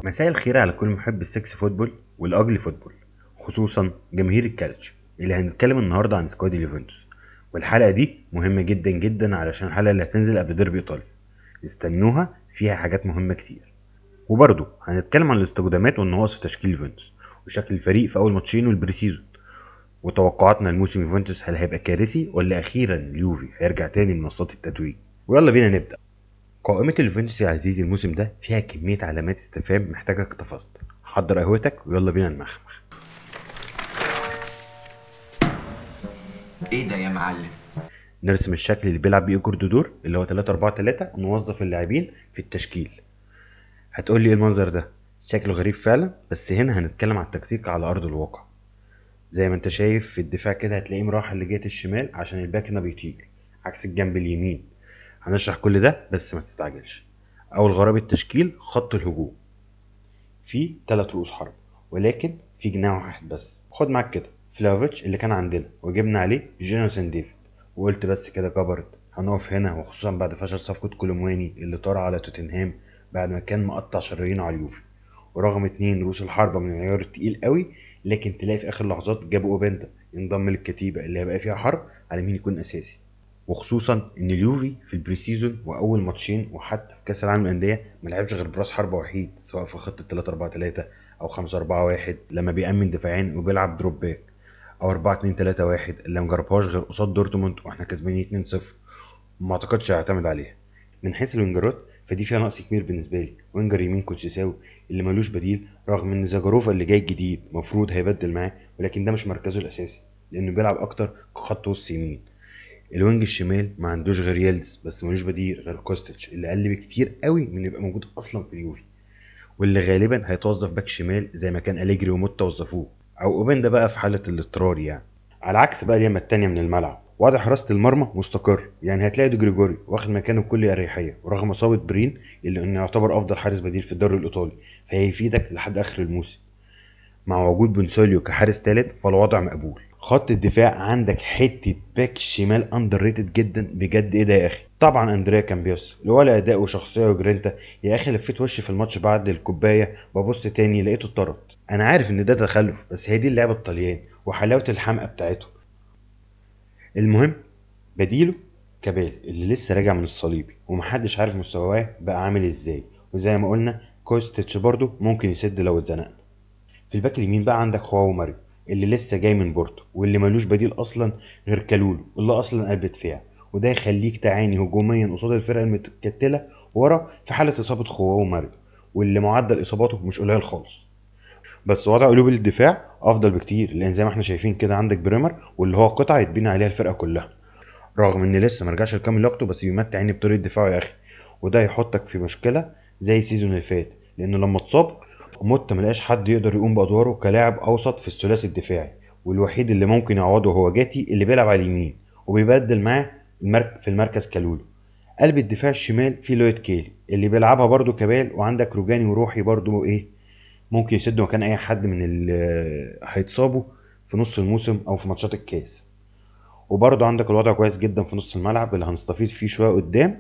مساء الخير على كل محب ال sexy football وال ugly football، خصوصا جماهير الكالتشيو اللي هنتكلم النهارده عن squad اليوفنتوس. والحلقة دي مهمة جدا جدا علشان الحلقة اللي هتنزل قبل ديربي ايطاليا، استنوها فيها حاجات مهمة كتير. وبرده هنتكلم عن الاستخدامات والنواقص في تشكيل اليوفنتوس وشكل الفريق في اول ماتشين وال pre-season، وتوقعاتنا لموسم يوفنتوس هل هيبقى كارثي ولا اخيرا اليوفي هيرجع تاني لمنصات التتويج. ويلا بينا نبدا. قائمة اليوفنتوس يا عزيزي الموسم ده فيها كمية علامات استفهام محتاجك تفصل. حضر قهوتك ويلا بينا نمخمخ. ايه ده يا معلم؟ نرسم الشكل اللي بيلعب بيه ايجور تودور اللي هو 3-4-3 ونوظف اللاعبين في التشكيل. هتقول لي ايه المنظر ده؟ شكله غريب فعلا، بس هنا هنتكلم على التكتيك على ارض الواقع. زي ما انت شايف في الدفاع كده هتلاقيه مراحل لجهة الشمال عشان الباك هنا بيطير عكس الجنب اليمين. هنشرح كل ده بس ما تستعجلش. اول غرابة التشكيل خط الهجوم، في 3 رؤوس حرب ولكن في جناح واحد بس. خد معاك كده فلاوفيتش اللي كان عندنا وجبنا عليه جوناثان ديفيد، وقلت بس كده كبرت هنقف هنا، وخصوصا بعد فشل صفقة كولومواني اللي طار على توتنهام بعد ما كان مقطع شرايينه على اليوفي. ورغم 2 رؤوس الحربة من العيار التقيل قوي، لكن تلاقي في اخر لحظات جابوا اوبندا ينضم للكتيبة اللي هيبقى فيها حرب على مين يكون اساسي. وخصوصا ان اليوفي في ال pre-season واول ماتشين وحتى في كاس العالم للاندية ما لعبش غير براس حربه وحيد، سواء في خطه 3-4-3 او 5-4-1 لما بيأمن دفاعين وبيلعب drop back، او 4-2-3-1 اللي مجربهاش غير قصاد دورتموند واحنا كسبانين 2-0 وما اعتقدش هيعتمد عليها. من حيث الوينجرات فدي فيها نقص كبير بالنسبة لي. winger يمين كونسيساو اللي ملوش بديل، رغم ان زاجاروفا اللي جاي جديد مفروض هيبدل معاه، ولكن ده مش مركزه الاساسي لانه بيلعب اكتر كخط وسط يمين. ال wing الشمال ما عندوش غير يلدز بس ملوش بديل غير كوستيتش اللي اقل بكتير قوي من يبقى موجود اصلا في اليوفي، واللي غالبا هيتوظف باك شمال زي ما كان أليجري وموتا وظفوه، او اوبندا بقى في حاله الاضطرار يعني. على عكس بقى اليمه الثانية من الملعب، وضع حراسة المرمى مستقر، يعني هتلاقي دي جريجوري واخد مكانه بكل اريحية، ورغم اصابه برين اللي انه يعتبر افضل حارس بديل في الدوري الايطالي فهيفيدك لحد اخر الموسم. مع وجود بونسوليو كحارس ثالث فالوضع مقبول. خط الدفاع عندك حتة باك شمال underrated جدا بجد، ايه ده يا اخي؟ طبعا اندريا كامبياس ولا اداء وشخصية وجرينتا يا اخي. لفيت وشي في الماتش بعد الكوباية ببص تاني لقيته اتطرد. انا عارف ان ده تخلف، بس هي دي اللعبة الطليان وحلاوة الحمقى بتاعته. المهم بديله كابال اللي لسه راجع من الصليبي ومحدش عارف مستواه بقى عامل ازاي، وزي ما قلنا كوستيتش برضه ممكن يسد لو اتزنقنا. في الباك اليمين بقى عندك خواو ماريو اللي لسه جاي من بورتو واللي ملوش بديل اصلا غير كالولو اللي اصلا قلب دفاع، وده يخليك تعاني هجوميا قصاد الفرق المتكتله ورا في حاله اصابه خواو ماريو واللي معدل اصاباته مش قليل خالص. بس وضع قلوب الدفاع افضل بكتير، لان زي ما احنا شايفين كده عندك بريمر واللي هو قطعه يتبني عليها الفرقة كلها، رغم ان لسه ما رجعش لكامل لياقته بس بيمتع عيني بطريقة دفاعه يا اخي، وده يحطك في مشكلة زي ال season اللي فات، لانه لما اتصاب موتا ملقاش حد يقدر يقوم بادواره كلاعب اوسط في الثلاثي الدفاعي، والوحيد اللي ممكن يعوضه هو جاتي اللي بيلعب على اليمين وبيبدل معاه في المركز كالولو. قلب الدفاع الشمال في لويد كيلي اللي بيلعبها برده كبال، وعندك روجاني وروحي برده ايه ممكن يسدوا مكان اي حد من اللي هيتصابوا في نص الموسم او في ماتشات الكاس. وبرده عندك الوضع كويس جدا في نص الملعب اللي هنستفيد فيه شوية قدام.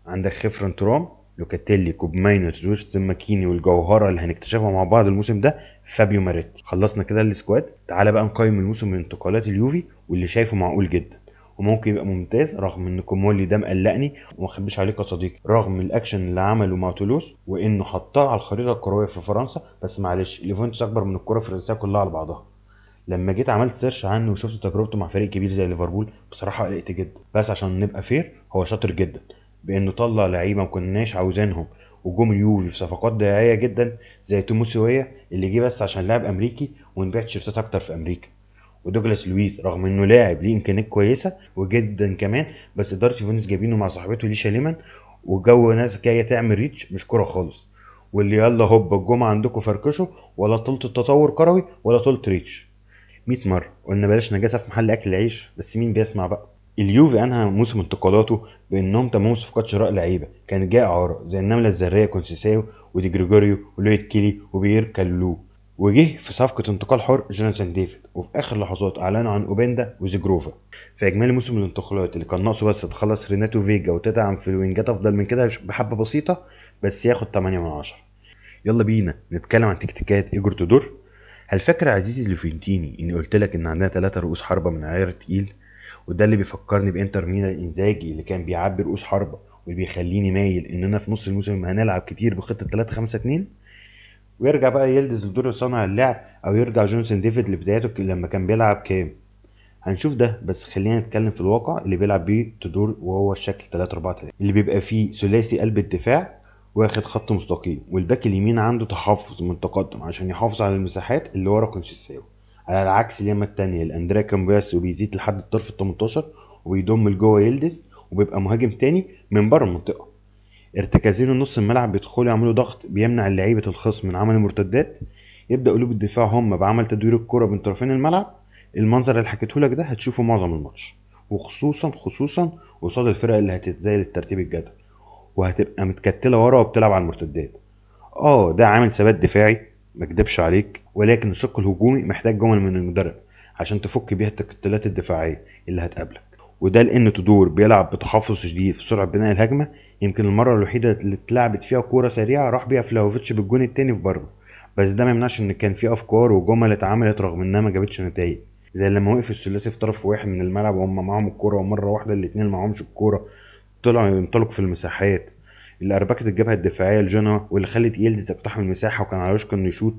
عندك خفران ترام، لوكاتيلي، كوبماينرز، ويستون ماكيني، والجوهره اللي هنكتشفها مع بعض الموسم ده فابيو ماريتي. خلصنا كده ال squad، تعالى بقى نقيم الموسم من انتقالات اليوفي واللي شايفه معقول جدا وممكن يبقى ممتاز، رغم ان كومولي ده مقلقني وما اخبيش عليك يا صديقي، رغم الاكشن اللي عمله مع تولوز وانه حطها على الخريطة الكروية في فرنسا، بس معلش اليوفنتوس اكبر من الكره الفرنسية كلها على بعضها. لما جيت عملت search عنه وشفت تجربته مع فريق كبير زي ليفربول بصراحة قلقت جدا، بس عشان نبقى fair هو شاطر جدا بانه طلع لعيبة ما كناش عاوزينهم وجم اليوفي في صفقات دعاية جدا زي توموسيويا اللي جه بس عشان لاعب امريكي ونبيع تيشيرتات اكتر في امريكا، ودوجلاس لويز رغم انه لاعب ليه امكانيات كويسة وجدا كمان، بس ادارة يوفنتوس جايبينه مع صاحبته ليشا ليمان وجو ناس جاية تعمل reach مش كورة خالص، واللي يلا هوب الجمعة عندكم فركشوا ولا طولة التطور كروي ولا طولة reach. 100 مرة قلنا بلاش نجاسة في محل اكل العيش، بس مين بيسمع بقى؟ اليوفي انهى موسم انتقالاته بانهم تموا صفقات شراء لعيبة كانت جاية اعاره زي النملة الذرية كونسيساو ودي جريجوريو ولويد كيلي وبيير كالولو، وجه في صفقة انتقال حر جوناثان ديفيد، وفي اخر لحظات اعلنوا عن اوبندا وزيجروفا. في اجمالي موسم الانتقالات اللي كان ناقصه بس تخلص ريناتو فيجا وتدعم في الوينجات افضل من كده بحبه بسيطة، بس ياخد 8 من 10. يلا بينا نتكلم عن تكتيكات ايجور تودور. هل فاكر عزيزي اليوفنتيني اني قلت لك ان عندنا 3 رؤوس حربة من عيار تقيل؟ وده اللي بيفكرني بانتر ميلان انزاجي اللي كان بيعبي رؤوس حربة، واللي بيخليني مايل اننا في نص الموسم هنلعب كتير بخطة 3-5-2، ويرجع بقى يلدز لدور صانع اللعب، او يرجع جونسون ديفيد لبداياته لما كان بيلعب كام. هنشوف ده، بس خلينا نتكلم في الواقع اللي بيلعب بيه تودور، وهو الشكل 3-4-3 اللي بيبقى فيه ثلاثي قلب الدفاع واخد خط مستقيم، والباك اليمين عنده تحفظ من تقدم عشان يحافظ على المساحات اللي ورا كونسيساو، على العكس اليمة التانية الاندريا كامبياسو بيزيد لحد الطرف ال 18 وبيضم لجوه يلدز، وبيبقى مهاجم تاني من بره المنطقة. ارتكازين النص الملعب بيدخلوا يعملوا ضغط بيمنع لعيبة الخصم من عمل المرتدات، يبدأ قلوب الدفاع هم بعمل تدوير الكرة بين طرفين الملعب. المنظر اللي حكيته لك ده هتشوفه معظم الماتش، وخصوصا خصوصا قصاد الفرق اللي هتتزايل الترتيب الجدول وهتبقى متكتله ورا وبتلعب على المرتدات. ده عامل ثبات دفاعي ما اكدبش عليك، ولكن الشق الهجومي محتاج جمل من المدرب عشان تفك بيها التكتلات الدفاعية اللي هتقابلك، وده لان تودور بيلعب بتحفظ شديد في سرعة بناء الهجمة. يمكن المرة الوحيدة اللي اتلعبت فيها كورة سريعة راح بيها فلاوفيتش بالجون التاني في بارما، بس ده ما يمنعش ان كان في افكار وجمل اتعملت رغم انها ما جابتش نتائج، زي لما وقف الثلاثي في طرف واحد من الملعب وهم معاهم الكورة، ومرة واحدة الاثنين معاهمش الكورة طلعوا ينطلقوا في المساحات اللي اربكت الجبهة الدفاعية لجنوا، واللي خلت يلدز يقتحم المساحة وكان على وشك انه يشوط،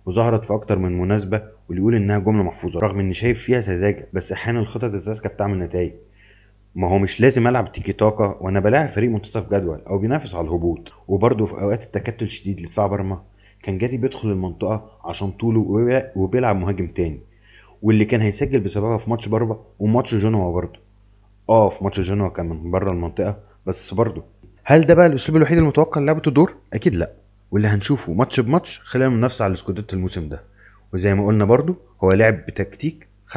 وظهرت في اكتر من مناسبة، واللي يقول انها جملة محفوظة رغم اني شايف فيها سذاجة، بس احيانا الخطط الساذجه بتعمل نتائج. ما هو مش لازم العب تيكي تاكا وانا بلاعب فريق منتصف جدول او بينافس على الهبوط. وبرده في اوقات التكتل الشديد لدفاع بارما كان جاتي بيدخل المنطقة عشان طوله وبيلعب مهاجم تاني، واللي كان هيسجل بسببها في ماتش بارما وماتش جنوا برده. في ماتش جنوا كان من بره المنطقة بس برده. هل ده بقى الاسلوب الوحيد المتوقع للعبة تودور؟ اكيد لا، واللي هنشوفه ماتش بماتش خلال المنافسة على السكوديتو الموسم ده. وزي ما قلنا برده هو لعب بتكتيك 5-4-1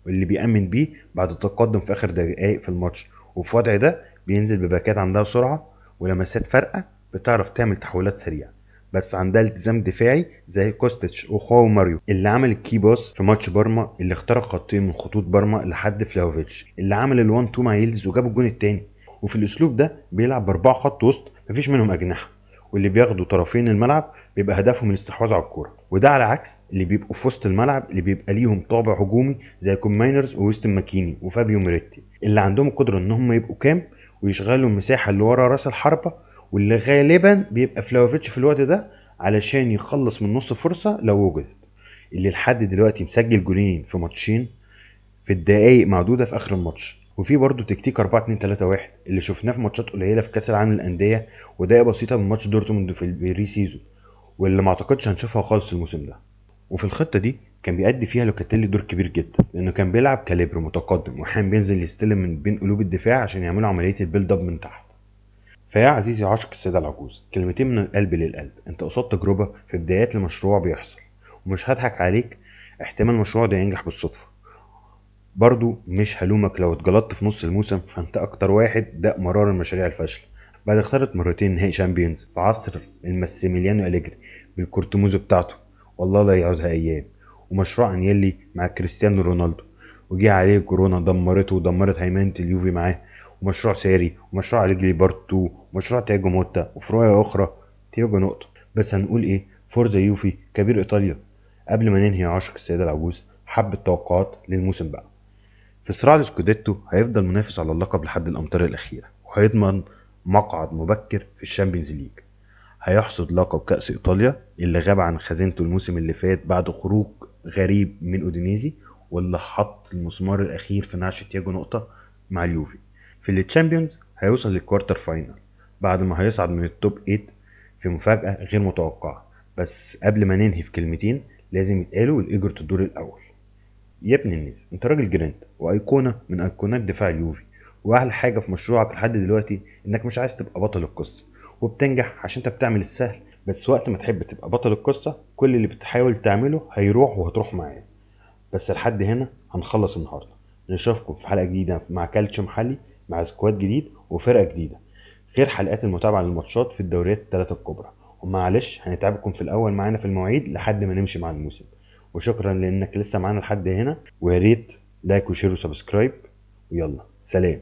واللي بيأمن بيه بعد التقدم في اخر دقائق في الماتش، وفي وضع ده بينزل بباكات عندها سرعة ولمسات فارقه بتعرف تعمل تحولات سريعة، بس عندها التزام دفاعي زي كوستيتش وخواو ماريو اللي عمل ال key pass في ماتش بارما، اللي اخترق خطين من خطوط بارما لحد فلاوفيتش اللي عمل ال 1-2 مع يلدز وجاب الجون التاني. وفي الاسلوب ده بيلعب ب4 خط وسط مفيش منهم اجنحة، واللي بياخدوا طرفين الملعب بيبقى هدفهم الاستحواذ على الكورة، وده على عكس اللي بيبقوا في وسط الملعب اللي بيبقى ليهم طابع هجومي زي كوماينرز وويستن ماكيني وفابيو ميريتي اللي عندهم القدرة ان هم يبقوا كام ويشغلوا المساحة اللي ورا راس الحربة، واللي غالبا بيبقى فلاوفيتش في الوقت ده علشان يخلص من نص فرصة لو وجدت، اللي لحد دلوقتي مسجل جولين في ماتشين في الدقايق معدودة في اخر الماتش. وفي برضه تكتيك 4-2-3-1 اللي شفناه في ماتشات قليله في كاس العالم للاندية ودقائق بسيطة من ماتش دورتموند في ال pre-season، واللي ما اعتقدش هنشوفها خالص الموسم ده. وفي الخطة دي كان بيأدي فيها لوكاتيلي دور كبير جدا، لانه كان بيلعب كليبرو متقدم واحيانا بينزل يستلم من بين قلوب الدفاع عشان يعملوا عملية ال build up من تحت. فيا عزيزي عاشق السيدة العجوز، كلمتين من القلب للقلب، انت قصاد تجربه في بدايات المشروع بيحصل، ومش هضحك عليك احتمال المشروع ده ينجح بالصدفة، برضو مش هلومك لو اتجلطت في نص الموسم، فانت اكتر واحد داق مرار المشاريع الفاشلة بعد اختارت مرتين نهائي Champions في عصر الماسيميليانو أليجري بالكورتوموزو بتاعته، والله لا يعودها ايام، ومشروع انيلي مع كريستيانو رونالدو وجه عليه كورونا دمرته ودمرت هيمنة اليوفي معاه، ومشروع ساري ومشروع أليجري part 2 ومشروع تياجو موتا، وفي رؤية اخرى تياجو نقطة. بس هنقول ايه، forza يوفي كبير ايطاليا. قبل ما ننهي عشق السيدة العجوز، حبه توقعات للموسم بقى. في صراع السكوديتو هيفضل منافس على اللقب لحد الامتار الاخيرة، وهيضمن مقعد مبكر في ال Champions League، هيحصد لقب كأس ايطاليا اللي غاب عن خزينته الموسم اللي فات بعد خروج غريب من اودينيزي، واللي حط المسمار الاخير في نعش تياجو نقطة مع اليوفي. في ال Champions هيوصل لل quarter final بعد ما هيصعد من ال top 8 في مفاجأة غير متوقعة. بس قبل ما ننهي في كلمتين لازم يتقالوا لإيجور تودور الاول. يا ابن الناس، انت راجل جرانت وايقونه من ايقونات دفاع اليوفي، واحلى حاجة في مشروعك لحد دلوقتي انك مش عايز تبقى بطل القصة، وبتنجح عشان انت بتعمل السهل، بس وقت ما تحب تبقى بطل القصة كل اللي بتحاول تعمله هيروح وهتروح معاه. بس لحد هنا هنخلص النهارده، نشوفكم في حلقة جديدة مع كالتشو محلي مع squad جديد وفرقه جديدة، غير حلقات المتابعة للماتشات في الدوريات الثلاثة الكبرى. ومعلش هنتعبكم في الاول معانا في المواعيد لحد ما نمشي مع الموسم. وشكرا لانك لسه معانا لحد هنا، ويا ريت like و share و subscribe، ويلا سلام.